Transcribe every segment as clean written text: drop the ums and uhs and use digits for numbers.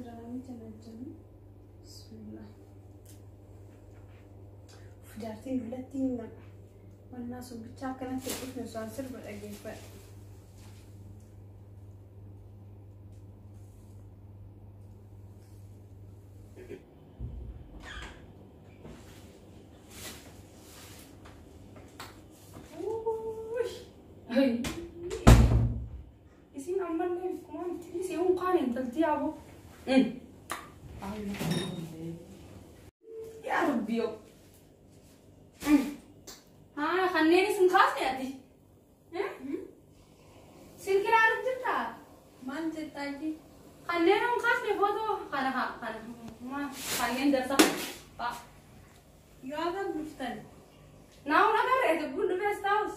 jira namicha najjanu. Bismillah. Jaartiin dullattiin wannaa sun bichaa akkanatti dhufne osoo an sirba dhageeffadhe. Isin ammallee kumaan itti unkaan intalti yaaboo. Yaa Rabbi yoo. Haa kanneen isin kaasne ati. Silkii ilaaluuf jirtaa? Maal jettaa? Kanneen un kaasne footoo kana kana kanneen darsa. Yoo hagam dhuftan? Naawun agarree gubbuun dhufee as taa'us.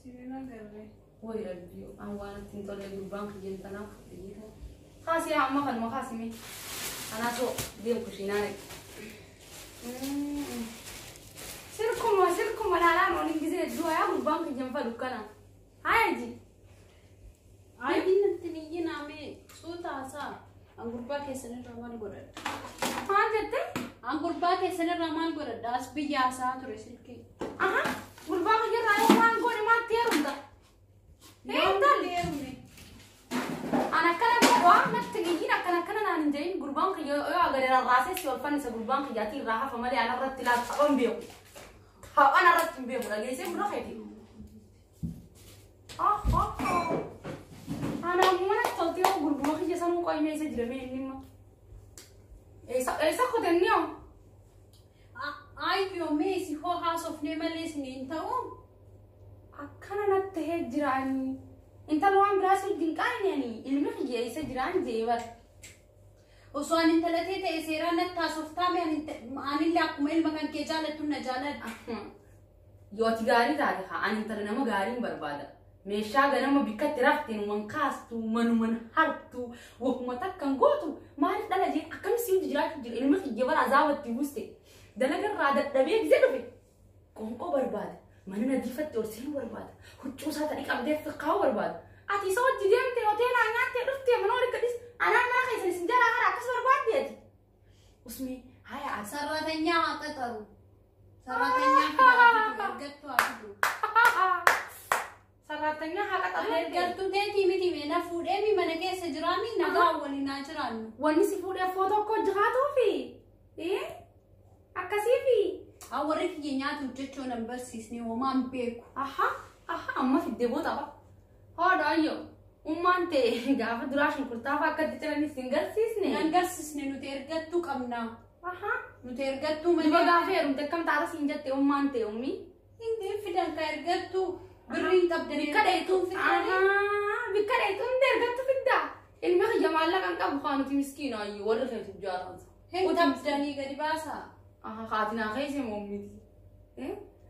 Sibiila agarree. Way Rabbi yoo an waan ittiin tolle gurbaan kiyyan tanaaf dhiira. Kaasii amma kanuma kaasime. Kanaasoo deemu kushiinaa dhaqe. Sirkuma sirkuma laalaan waliin gisee hedduu yaa gurbaan kiyyan fadhu kana. Haa ji. Ayyi natti niyyinaa mee suuta haasaa. An gurbaa keessanirraa maal godhadha? Maal jette? An gurbaa keessanirraa maal godhadha? As biyya haasaa ture silkii. Aha gurbaa kiyyarraa yoo waan goone maatti heerumta. Intalli. Heerume. An akkana waan natti niyyin akkana akkana naan hin jedhin gurbaan kiyya yoo agare rarraasee si ol fannisa gurbaan kiyyaatii irraa hafa malee anarratti laa taphan beeku. Taphan irratti hin beeku dhageessee gurra keeti. Ana mana toltee yoo gurbuma kiyya sanuu qoyimee isa jira mee inni immoo. Eessa kutanni yoo? Ayyoo mee si hoo haasofnee malee isin hin ta'u? Akkana natti tahee jiraanii. Intala waan biraa si wajjin qaayne ani ilmi kiyya eessa jiraan jee bara. Osoo ani intalatee ta'e seeraan natti haasoftaa mee anillee akkuma ilma kan kee jaalattu na jaaladha. Yoo ati gaarii taate haa ani intala nama gaariin barbaada. Meeshaa ganama bikkatti rafte numan kaastu manuman hartu wahuma takkan gootu maaliif dhala jee akkam si hojii jiraachuu jira ilmi kiyya bara azaabatti buuste dalagarraa dadhabee gisee dhufe qoonqoo barbaada mana nadiifatti ol seenuu barbaada huccuu isaa ta'ii qabdee kaa'uu barbaada. Ati isa hojii deemte hoteelaa nyaattee dhuftee mana walitti gadhis anaan mana keessan isin jalaa hara akkas barbaadde ati. Usmee haya ati. Sarratanyaa haa qaxaru. Sarratanyaa fidaa fidu ergattu haa fidu. Sarraattanyaa haa qaxaru. Ergattuu teetii miti mee na fuudhee mi mana keessa jiraami nagaa waliin haa jiraannu. Wanni si fuudhee footoo akkoo jiraatuufi akkasiifi. Haa warri kiyya nyaata hojjechuu nan barsiisne homaan beeku. Aha aha amma fiddee boota ba. Haadha ayyo ummaan ta'e gaafa duraa shunkurtaa fa'aa akkatti ciranis hin garsiisne. Nan garsiisne nuti ergattuu qabna. Aha Nuti ergattuu duba malee. gaafa heerumte akkam taata siin jette ummaan ta'e ummi. Hin fidan ka ergattuu birriin qabdan Bikka dheetu bikka dheetu hunda ergattu fiddaa. Ilmi kiyya maallaqa hin qabu haa nuti miskiina ayyo warri keetu jaarransa. Hin qabdanii gadi baasaa. Aha haatinaa keessa moommiti.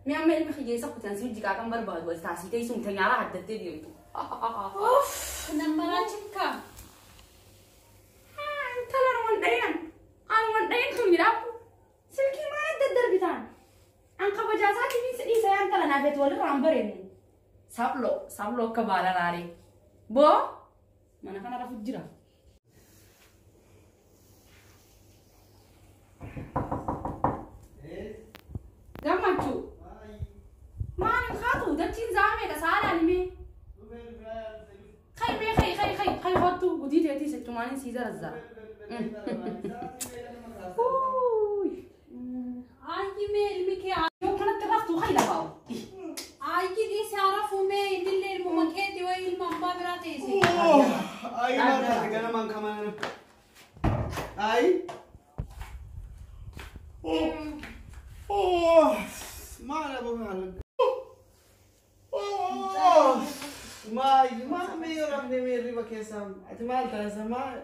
Mee amma ilmi kiyya isa kutan si hojii kan barbaadu wal taasitee sun tanyaaraa addattee deemtu. Uff nan maraachifka. Intala numan dhayan. Anuman dhayan tun midhaafu. Silkii maal adda darbitaan? An kabajaa isaatii fi dhiisa yaa intala naaf eetu walirraa hin bareennu. Sabloo sabloo akka baala raaree. Boo mana kana rafu jira. Gammachuu. Maal hin kaatu dachiin zaameedha saalaan himee. Kai mee kai kai kai kai hottu gudii teetii sechumaaniin sii zarazzaa. Ayyi mee ilmi kee Yoo kanatti raftu kai lafaa'u. ayyi dhiise haa mee innillee ilmuma keeti wayi ilma abbaa biraa teesse. Ay, maal taate ganamaan kamaan. Ay. Oh, maal aboo maal. Oh, maal maal mee yoo rafne mee hirriba keessaa ati maal taasisa maal.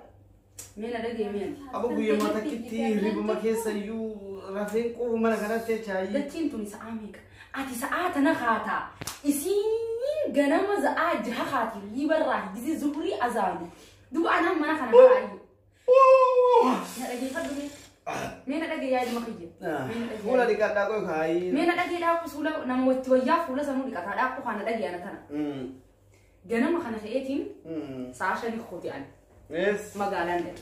Mee na dhagee mee ati. Aboo guyyaa takkitti hirribuma keessa iyyuu rafeen quufu mana kanatti jechaayi. Dachiin tuni sa'aa meeqa? Ati sa'aa tana haataa. Isiin ganama za'aa jaha haati riibarraa gizee zuhurii azaanu. Duba anaan mana kana haa'ayyu. Na dhageeffadhu mee. Mee na dhagee yaa ilma kiyya. Mee na dhagee. Fuula dhiqadhaa qoy kaayi. Mee na dhagee dhaaqu suula nama watti wayyaa fuula sanuu dhiqataa dhaaqu kana dhagee ana tana. Ganama kana ka'eetiin sa'a shanii kooti ani Yes. magaalaan dhaqe.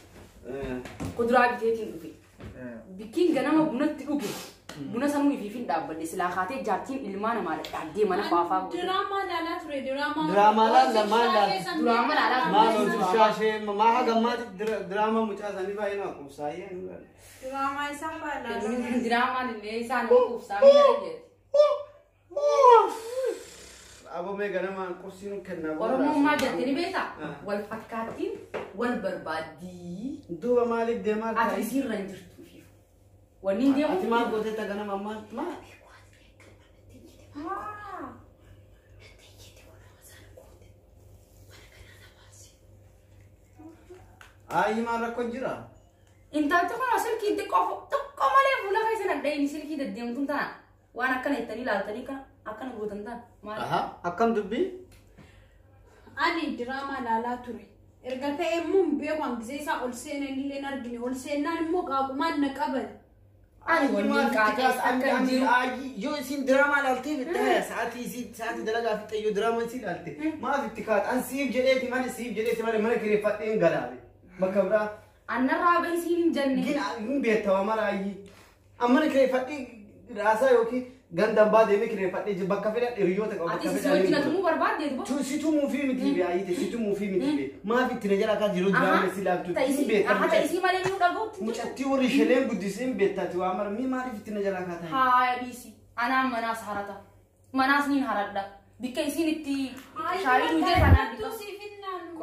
Kuduraa biteetiin dhufe. Bikkiin ganama bunatti dhuge. Buna sanuu ifiif hin dhaabbanne silaa kaatee jaartiin ilmaa namaa dhadhaaddee mana faafaa goote. Diraamaa laalaa ture diraamaa. Diraamaa laalla, maal laalla? Diraamaa laalaa ture. Maal hojii shaashee maa haga maati diraamaa mucaa isaanii baay'ee nama qubsaayee. Diraamaa isaan baala. Diraamaan illee isaan nama quubsaa miidha jedhe. Aboo mee ganamaan qubsii nu kennaa. Oromoon maal jettee ni beektaa? Wal fakkaattiin wal barbaaddii. Duuba maaliif deemaa Ati isiirra hin jirtu ifiif. Wanni hin deemu. Ati maal gootee ta ganama maal maal? Ayi maal rakkoo jira? Intalti kun silkii xiqqoo xiqqoo malee fuula keessa nadheen silkii deddeemtuun tana waan akkana jettanii ilaaltanii kana akkana gootan tana maal? Aha akkam dubbii? Ani diraamaa laalaa ture. Erga ta'e immoo hin beeku hangisee isaa ol seenan illee hin argine. Ol seennaan immoo qaaqumaan na qaban. Ani wanni qaaqees akka hin jiru. Yoo isin diraamaa ilaaltee fitte sa'aatii isii sa'aatii dalagaa fitte yoo diraamaa isii ilaalte maaf itti kaata? An siif jedheeti malee siif jedheeti malee mana kireeffadheen galaabe. Bakka biraa. Annarraa bahi siin hin jenne. Gin hin beektawa mara ayyi. An mana kireeffadhee raasaa yookiin gandaan baa deemee kireeffadhee bakka fedhan hiriyoota qaba. Ati si wajjin atumuu barbaadde duba. Situ muufii miti be ayyite situ muufii miti be maaf itti na jala kaa yeroo diraamaa isii ilaaltu hin beekta. Aha ta'isii malee nu dhagootti. Mucattii warri sheleen guddisee hin beektaati waa mara mii maaliif itti na jala kaa ta'e? Haaya dhiisi. Anaan manaas harata. Manaas niin haradha. Bikka isiin itti shaayii dhugdee kanaan bika.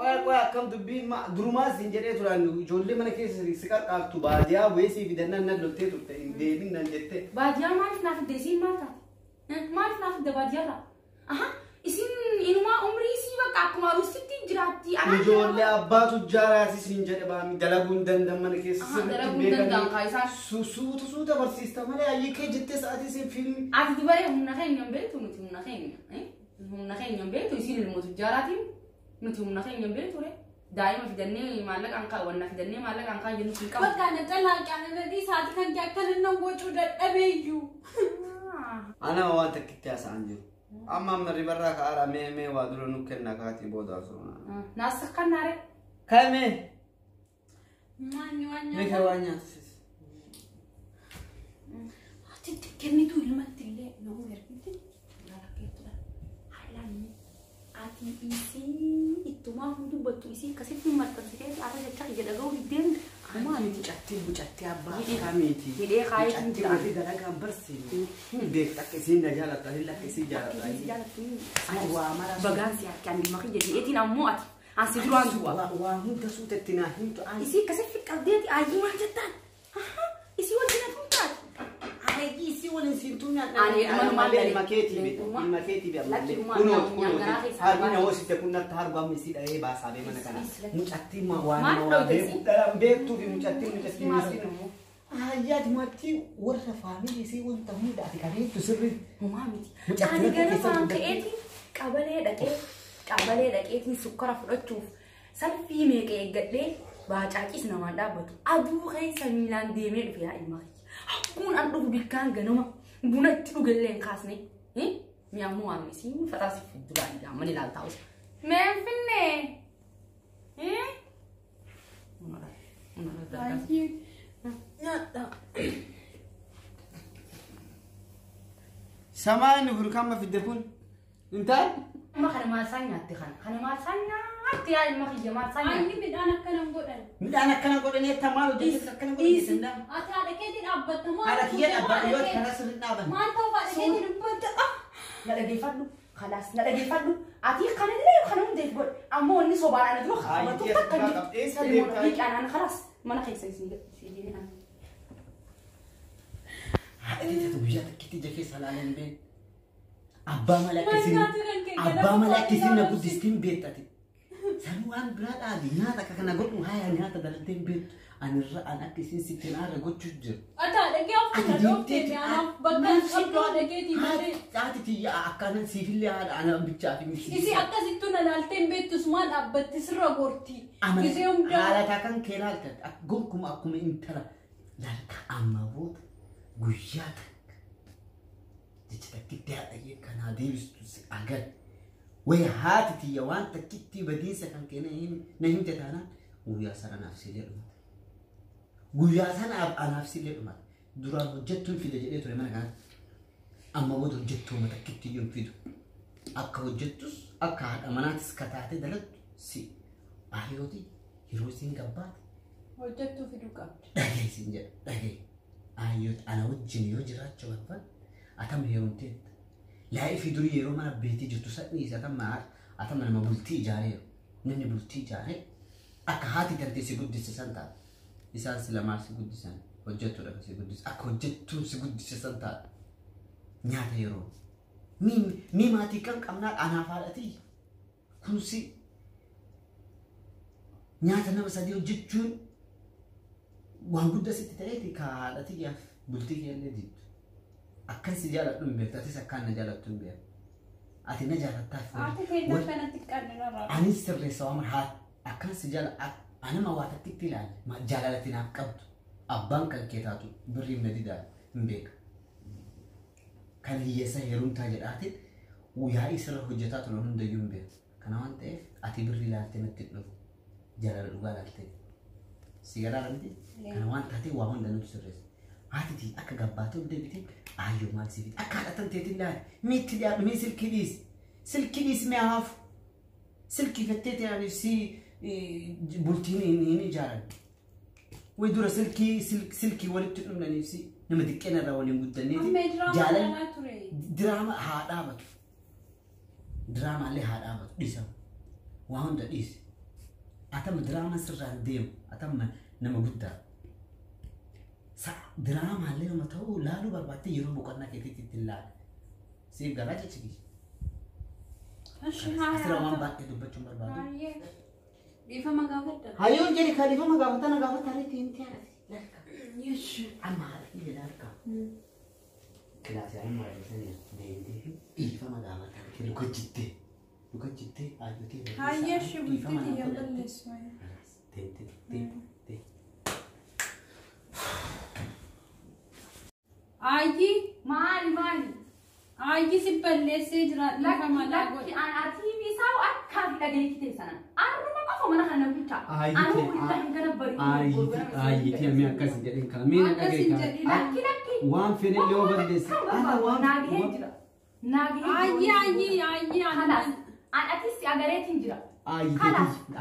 Qoya qoya akkam dubbiin durumaa siin jedhee turan ijoollee mana keessa si qarqaartu baadiyaa weesii fidannaan nan loltee turte hin deemin nan jette. Baadiyaa maaliif naaf fidde isiin maal taate? Maaliif naaf fidde baadiyaarraa? Aha isiin inumaa umrii isii bakka akkuma aruusitti jiraatti. Ijoollee abbaa tujjaaraati siin jedhe baami dalaguu hin danda'an mana keessa sirriitti dalaguu hin danda'an kaa isaan. Suuta suuta barsiista malee ayyee kee jettee sa'aatii siin fiilmi. Ati dubaree humna keenya hin beektu nuti humna keenya. Humna keenya hin beektu isiin ilmoo tujjaaraatiin. Nuti humna keenya hin beektu ture. Daa'ima fidannee maallaqaan kaa wanna fidannee maallaqaan kaa jennu hin qabu. Bakka na xalaa qaana dhiisaati kan akkana nan gocuu dadhabeeyyuu. Ana waan takkitti haasa'an jiru. Amma amma ribarraa ka'aadha mee mee waa dura nu kenna kaatii booda osoo. Naas kannaare. Kaa'e Maanyi waan mee nyaata. waan nyaatsis. Ati itti kennitu ilmatti illee nama ergite. Ati isii ittumaa hundubbattu isii akkasitti maxxansitee har'a jecha ija dhaga'uu diddeen maali? Mucattii mucattii abbaa kamiiti? Hidhee kaayetiin Mucattii jira. warri dalagaan barsiifne. Hin beektu akka isiin na jaalattu ani akka isiin jaalattu. Akkasitti jaalattu. Ati waa mara. Bagaan si harkaan ilma kiyya jedheetiin ammoo ati ansi duraan du'a. Waa hunda suuta itti naa himtu ani. Isii akkasitti qabdeeti ayyii maal jettaan? Isii wajjin atuun taate. Ayyii isii waliin siintuu nyaadha. Ani manumaan Ilma keetii be. Leencummaa. Ilma keetii be ammallee. Lakki dhumaa Kunooti nyaangaraa kunooti. keessaa Harmi na baate. hoosiste kun natti hargu amma isii dhahee baasaa bee mana kana. Isii lakki. Mucattii waan Maal nama dhawte beeku isii? dhalaan beektuu fi mucattiin mucattiin Maal miskiina. dhawte? Ayyaati maatii warra faamilii isii wanta hunda ati qabeettu sirrii. Homaa miti. Mucattiin Ani akka keessa ganamaan guddatte. ka'eetiin qabalee dhaqee qabalee dhaqeetiin sukkara fudhachuuf salphii meeqa eeggadhee baacaacis namaan dhaabbatu. Aduu keessa miilaan deemee dhufe yaa ilmaa kiyya. Hakkuun an dhufu bikkaan ganama buna itti dhugellee hin kaasne. Mi'a ammoo waan isiin faxaasi duraan gaamman ilaaltaa osa. Meen finnee? Baay'ee nyaadha. Samaa inni furkaama fidde kun intal Amma kana maal isaan nyaatte kana? Kana maal isaan nyaatte yaa ilma kiyya maal isaan nyaatte? Anni midhaan akkana hin godhan. Midhaan akkana godhanii akka maal hojjetu akkana godhanii danda'am. Ati haadha keetii dhaabbatta maal? Haadha kiyya dhaabbata yoo karaa sirrii dhaaban. Maal ta'uuf haadha keetii dubbatta? Na dhageeffadhu. Kalaas na dhageeffadhu. Ati kana illee kana hundeef godhe. Ammoo inni sobaan ana dura qabatu takka hin jirtu. Eessa deemtaa? Hiiqaan ana kalaas mana keessa isin jedhe. Haadha guyyaa takkitti ija keessa ilaalan bee. Abbaa malee akka isin Maal nyaatu kan kee abbaa malee akka isin na ganama guddistiin beektati. Sanuu waan biraa dhaabi nyaata akka kana godhu haaya nyaata dalagdee hin beektu. Anirra an akka isin sitti naarra gochuu jiru. Ati haadha kee of na dhoofte anaaf bakka hin qabdu haadha keetii malee. Haati tiyya akkaanan siifillee haadha ana bichaa fi miti. Isii akkasittuu na laaltee hin beektu sumaan dhaabbatti sirra gorti. Gisee hundaa. Haalataa kan kee laalta gonkumaa akkuma intala laalta amma booda guyyaa takka jecha takkitti haadha kanaa deebistu si agar. Wayi haati tiyya waan takkitti badiinsa kan kee na himte taanaan guyyaa sana naaf si jedhu. Guyyaa sana anaaf sillee dhumata. Duraan hojjettuun fida jedhee ture mana kanatti. Amma booda hojjettuu matakkitti iyyuu hin fidu. Akka hojjettus akka haadha manaatis kataatee dalattu si ayyooti yeroo isin gabbaate. Hojjettuu fiduu qabdi. Dhagee isin jedha dhagee. Ayyooti ana wajjin yoo jiraachuu barbaadde atama heerumteetta. Laa'ifii durii yeroo mana beetii jirtu sadhiis atama nama bultii ijaareeru. Namni bultii ijaaree akka haati tantee si guddise san taate. Isaan si lamaan si guddisan hojjettuudha kan si guddise. Akka hojjettuun si guddise san taate. Nyaata yeroo. Mi maatii kan qabnaa anaaf haadhatii. Kunsi nyaata nama sadii hojjechuun waan guddaa sitti ta'eeti ka haadhatii yaaf bultii keellee diddu. Akkan si jaaladhu hin beektu, atis akkaan na jaalattu hin beektu. Ati na jaalattaaf. Haati keenya kanatti qal'irra. Anis sirreessa waan haati akkan si jaala anama waa takkitti ilaali jaalalatti naaf qabdu. Abbaan kan kee taatu birriin na didaa hin beeka. Kan hiyyeessa heerumtaa jedhaatiin yaa'ii sirra hojjetaa turan hundayyuu hin beeku. Kana waan ta'eef ati birrii ilaaltee natti hin dhufu. Jaalala dhugaa ilaaltee. Si galaara miti? Kana waan taatee waa hunda nuti sirreessa. Haati akka gabbaatee ol deebitee ayyoo maal siif akka haadhatan teetiin laali. Miitti dhiyaadhu mii silkii dhiisi. Silkii dhiisi mi'a haafu. Silkii fettee ta'aniif si bultiin hin ijaaran. Way dura silkii walitti dhumnaniif si nama xiqqeen irraa waliin guddanneeti. Jaalala diraama haa dhaabatu. Diraamaallee haa dhaabatu dhiisamu. Waa hunda dhiisi. Atama diraama sirraan deemu atama nama guddaa. Diraamaallee nama ta'uu laaluu barbaattee yeroo boqonnaa keetiitti ittiin laala. Siif galaa jechi. Asirra waan baay'ee dubbachuun barbaadu. Dhiifama gaafadha. Hayyoon jedhi ka dhiifama gaafatana gaafata irratti hin ta'e. Amma haadha kiyya harka. Kilaasii amma haadha deemtee fi dhiifama gaafata luka jittee luka jittee hayyotee. Hayyee shibbitti xiyya balleessu. Deemtee deemtee. Ayyi Maali maali? Ayyi si balleessee jira dhiifama naa godhe. Lakki an ati isaa akka fi dhageetti teessana. Arruma qofa mana kana bulchaa. Arruma hin kana bari. Ayyiti ammi akkas hin jedhin kaa miina dhagee kaa. Lakki lakki. Waan fedhe yoo balleesse. Waan naagahee jira. Naagahee Ayyi ayyi ayyi Kalaas an atis si agareetiin jira. Ayyiti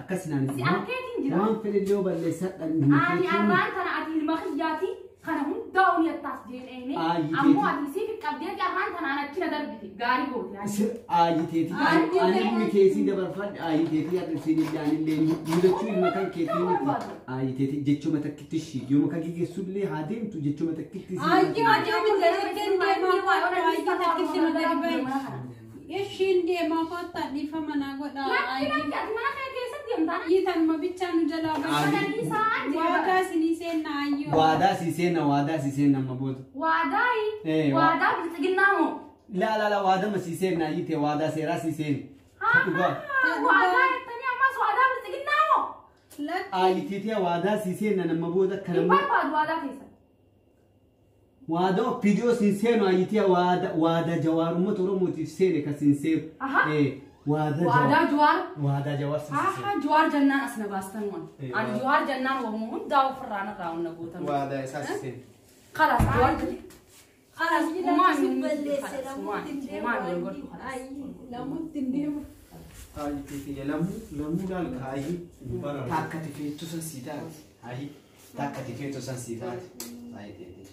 akkas naan. Si arkeetiin jira. Waan fedhe yoo balleesse Ani arraan kana ati ilma kiyyaati. Kana hundaa'uun yattaas jedhee ammoo ati siif qabdee arraan tanaan achi na darbite gaarii goote. Ayyiteetii ani ilmi keessii dabarfadhe ayyiteetii ati siin illee mudachuu ilma kan keetii miti. Ayyiteetii jechuma takkitti ishii yoo maka geggeessullee haa deemtu jechuma takkitti. Ayyi ayyi deemaa ayyi takkitti nu darbe. Ishiin deemaa kottaa dhiifama naa godha. Lakki lakki ati mana kana keessatti deemtaa. Yiitanuma bichaa nu jalaa Kananiisaa Waadaa isinii seenna ayyoo. Waadaa sii seenna waadaa sii seenna amma booda. Waadaayi. Waadaa bilxiginnaa moo? Laa laa laa waadama sii seenna ayyitee waadaa seeraa sii seenna. Dhugaa. Waadaa jettanii ammas waadaa bilxiginnaa moo? Ayyiteetii waadaa sii seenna nama booda Hin kana. barbaadu waadaa keessa. Waadaa oppidiyoo siin seenu ayyitee waadaa jawaar uummata Oromootiif seene kan siin seenu. Waadaa Jawaar. Waadaa Jawaar siin seenu. Haa Jawaar jennaan as na baastan waan. Ani Jawaar jennaan waamuma hundaa ofirraa narraa wanna gootan. Waadaa isaa siin seenu. Kalaas Jawaar. Kalaas Lamuutti hin deemu. Ayyiteetii lamuu laal kaayii. Takka tifeettu san sii taate. Ayi takka tifeettu san sii taate. Ayyiteetii.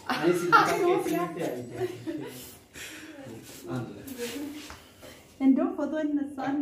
Ani si keetii ayyiteetii. እንደውም ፎቶ እነሳን።